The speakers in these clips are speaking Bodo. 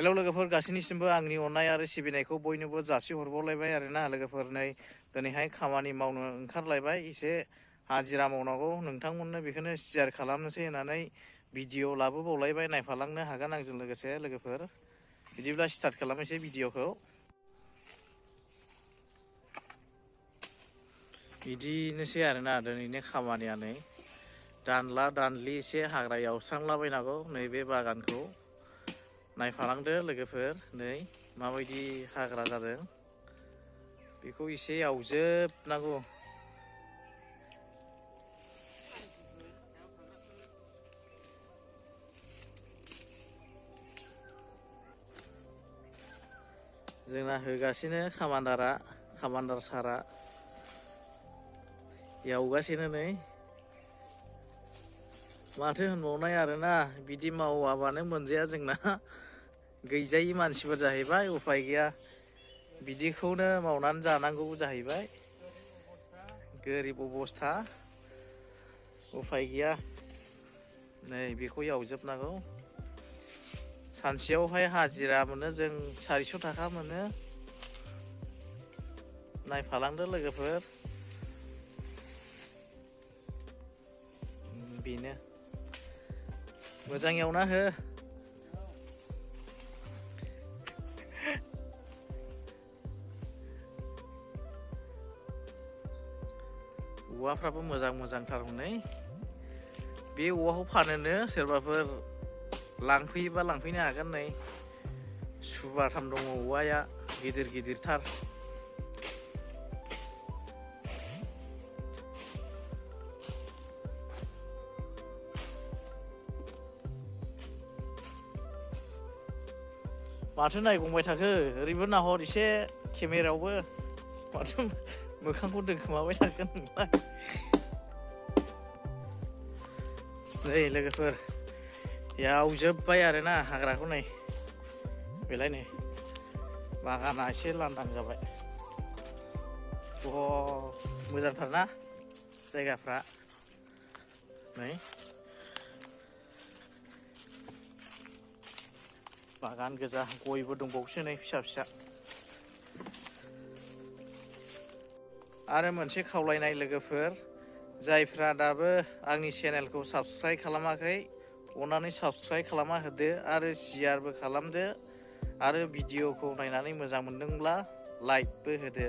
हेलौ लोगोफोर गासैनिसिमबो आंनि अननाय आरो सिबिनायखौ बयनोबो जासिहरबावलायबाय आरोना लोगोफोर नै दिनैहाय खामानि मावनो ओंखारलायबाय एसे हाजिरा मावनांगौ नोंथांमोननो बेखौनो शेयार खालामनोसै होननानै भिडिअ लाबोबावलायबाय नायफालांनो हागोन आंजों लोगोसे लोगोफोर बिदिब्ला स्टार्ट खालामनोसै भिडिअखौ बिदिनोसै आरोना दिनैनि खामानिया नै दानला दानलि एसे हाग्रा एवस्रांलाबायनांगौ नैबे बागानखौ नायफालांदो लोगोफोर नै माबायदि हाग्रा जादों बेखौ एसे एवजोबनांगौ जोंना होगासिनो खामान्दार सारा एवगासिनो नै माथो होनबावनाय आरोना बिदि मावाबानो मोनजाया जोंना गैजायै मानसिफोर जाहैबाय उफाय गैया बिदिखौनो मावनानै जानांगौ जाहैबाय गोरिब अबस्था उफाय गैया नै बेखौ एवजोबनांगौ सानसेयावहाय हाजिरा मोनो जों 400 थाखा मोनो नायफालांदो लोगोफोर बेनो मोजां एवना हो औवाफ्राबो मोजांथार हनै बे औवाखौ फानोनो सोरबाफोर लांफैयोबा लांफैनो हागोन नै सुबाथाम दङ औवाया गिदिरथार माथो नायगंबाय थाखो ओरैबो नाहर एसे केमेरायावबो माथो मोखांखौ दोनखोमाबाय थागोन नोंलाय नै लोगोफोर एवजोब्बाय आरोना हाग्राखौ नै बेलाय नै बागाना एसे लांदां जाबाय मोजांथारना जायगाफ्रा नै बागान गोजा गयबो दंबावसो नै फिसा आरो मोनसे खावलायनाय लोगोफोर जायफ्रा दाबो आंनि चेनेलखौ साबस्क्राइब खालामाखै अननानै साबस्क्राइब खालामना होदो आरो शेयारबो खालामदो आरो भिडिअखौ नायनानै मोजां मोनदोंब्ला लाइकबो होदो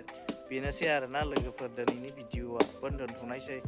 बेनोसै आरोना लोगोफोर दिनैनि भिडिअआ दोनथ'नायसै।